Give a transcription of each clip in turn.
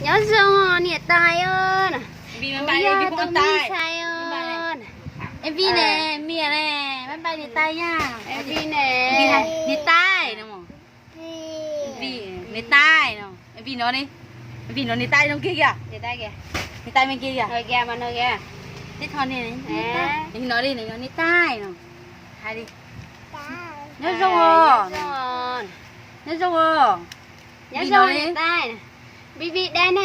Nyob zoo niam tais os. Kuv yog tus me ntxhais os. Es Vij ne, Miam ne, bye bye niam tais yom. Es Vij ne, niam tais no. Vij, niam tais no. Vij no, Vij no niam tais no kiag kìa. Niam tais me kiag kìa. Teb tho no li, niam tais no. Hais li, nyob zoo os. Nyob zoo os. Nyob zoo niam tais. Vij, Vij dab ne,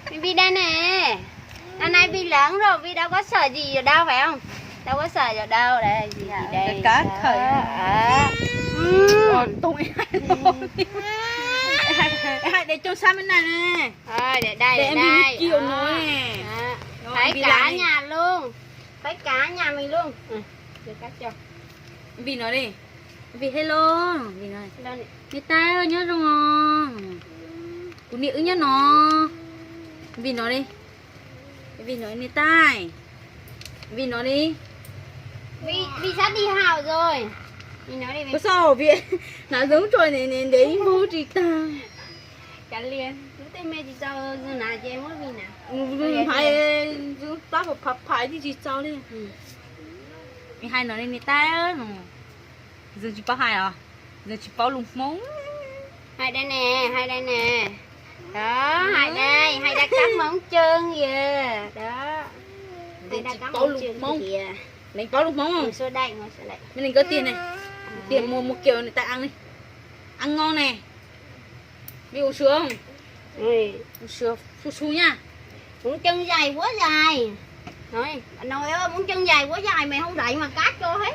Vij, Vij dab ne. Năm nay Vij lớn rồi, Vij đâu có sợ gì ở đâu phải không? Đâu có sợ gì ở đâu đấy. Vij đây. Hais đe coj sab me na ne. Đe đây, đe đây. Đó. Phải cả nhà luôn. Phải cả nhà mình luôn. Vij no li. Vij hello. Niam tais nyob zoo os. Kuv niam wb nyob no. Vij no li. Vij no niam tais. Vij no li. Vij sắp đi học rồi. Vij no li. Ua txhob Vij, hnav zoo tso ne, ntev ib npug tsis tag. Kav liam, lub tej me tsis txaus na ces muab Vij na. Hais zoo plab phav phav tsis txaus li. Hais no li niam tais no. Zoo tsis paub hais os, zoo tsis paub lus Hmoob. Hais dai ne, hais dai ne. Đó, hais dai, hais dai kab Hmoob Trơn kìa. Đó. Hais dai kab Hmoob Trơn kìa. Nws paub lus Hmoob. Me neeg koj tiag ne, tiag mus mus kiaus niam tais ăn li. Ăn ngon ne. Vij uống sữa không? Uống sữa su su nha. Muống chân dày quá dày. Nói, bà nội ơi, muống chân dày quá dày, mày không đẩy mà cắt cho hết.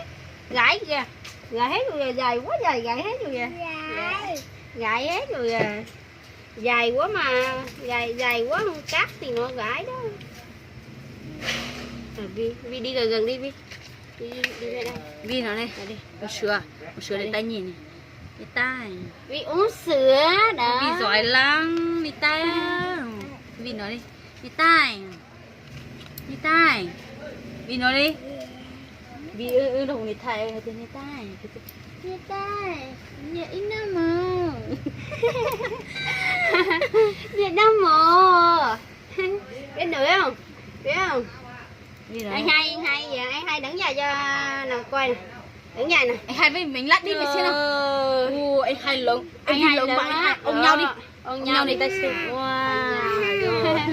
Gãy kìa. Gãy hết rồi, dày quá dày, gãy hết rồi kìa. Gãy hết rồi kìa. Dày quá mà, dày, dày quá không cắt thì nó gãy đó. Ờ, Vi, Vi đi gần gần đi Vi. Đi, đi ra đây. Vi nói đi. Đi. Uống sữa, uống sữa để tay nhìn này. Đi tay. Vi uống sữa đó. Vi giỏi lắm, đi tay. Vi nói đi. Đi tay. Đi tay. Vi nói đi. Vi ư ư đâu đi tay, đi tay. Đi tay. Nhẹ ít năm mà. Nhẹ năm mà. Biết nói không? Biết không? Anh hai, anh hai, anh hai đứng dậy cho nó coi nè. Đứng dậy nè. Anh hai với mình lát đi một xíu nào. Ồ, anh hai lớn, anh hai lớn mà anh hai ôm nhau đi. Ôm nhau đi tay sụp. Wow.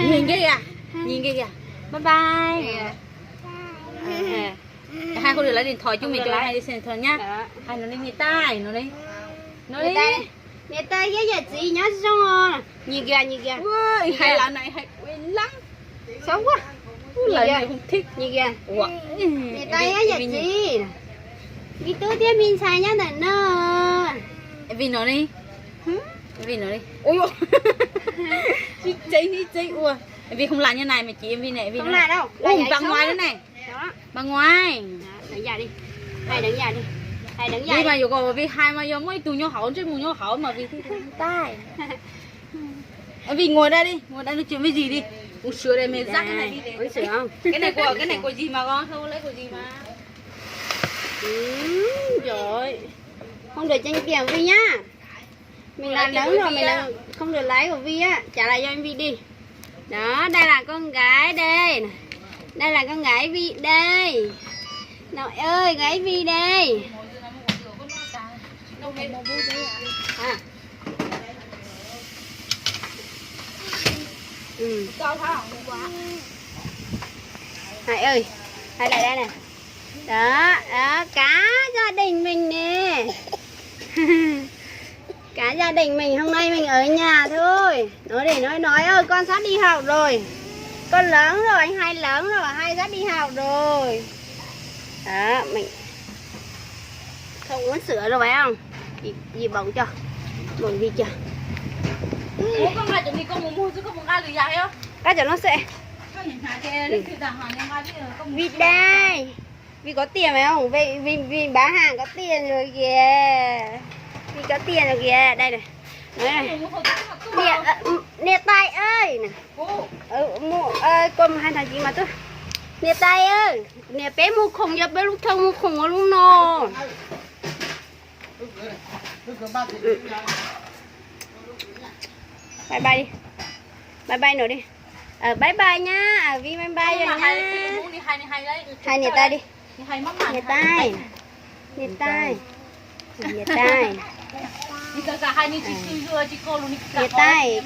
Nhìn kia kìa. Nhìn kia kìa. Bye bye. Hai không được lấy điện thoại, chúng mình cho hai đi xem điện thoại nhá. Hai nó đi nghe tai, nó đi. Nó đi. Niam tais thiab yawm txiv nyob zoo os. Nyias kiag, nyias kiag. Hais lawv no hais ua lab. Xav ua. Lawv no không thích. Nyias kiag. Niam tais thiab yawm txiv. Me tub thiab me ntxhais nyob ntawm no. Vi no li. Vi no li. Ui, tsev ni tsev ua. Vi không làm như này mà chị Vi này, Vi không làm đâu. Ui, bà ngoài nữa này. Đó. Bà ngoài. Đó, đứng dậy đi. Hai đứng dậy đi. Hai đứng dậy đi. Vi mà dù còn Vi hai mà do mỗi tụi nhu hậu chứ mù nhu hậu mà Vi thì tai. Ê, Vi ngồi đây đi, ngồi đây nói chuyện với dì đi. Uống sữa đây, mẹ dắt cái này đi. Uống sữa không? Cái này của, cái này của dì mà con, không lấy của dì mà. Ừ, rồi. Không được trang điểm Vi nhá. Mình là lớn rồi, mình là không được lái của Vi á. Trả lại cho em Vi đi. Đó, đây là con gái đây. Đây là con gái Vi đây. Nội ơi, gái Vi đây. À. Ừ. Hai ơi, hai lại đây này. Đó, đó, cả gia đình mình nè. Cả gia đình mình hôm nay mình ở nhà thôi. Nói để nói nói ơi, con sắp đi học rồi. Con lớn rồi, anh hai lớn rồi, hai sắp đi học rồi. Đó, mình không uống sữa rồi phải không? Dì, dì bỏng cho. Bỏng Vi cho. Ủa, con nqa chỗ này con muốn mua chứ con muốn nqa lười dài không? Nqa chỗ nó sẽ. Vi đây. Vi có tiền phải không? Vi, Vi, Vi bán hàng có tiền rồi kìa. Vi có tiền rồi kìa. Đây này. Nói này. Niam, ờ, niam tais ơi. Nè. Ờ, mua, ờ, con hai thằng chị mà tôi. Niam tais ơi. Niam peb mus khoom, yog peb lub thawj mus khoom ua lub no. Bye bye đi. Bye bye nws đi. Bye bye nhá. Vy bye bye rồi nhá. Hais niam tais đi. Niam tais. Niam tais. Niam tais. Niam tais.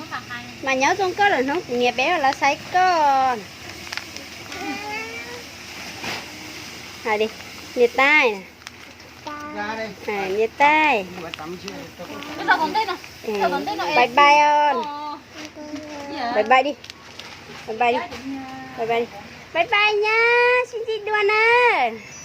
Mas nyob zoo koj lawm hnub kuv niam peb los saib koj. Niam tais. Niam tais. Bye bye os. Bye bye đi. Bye bye đi. Bye bye đi. Bye bye nhá. Sib ntsib dua nawb.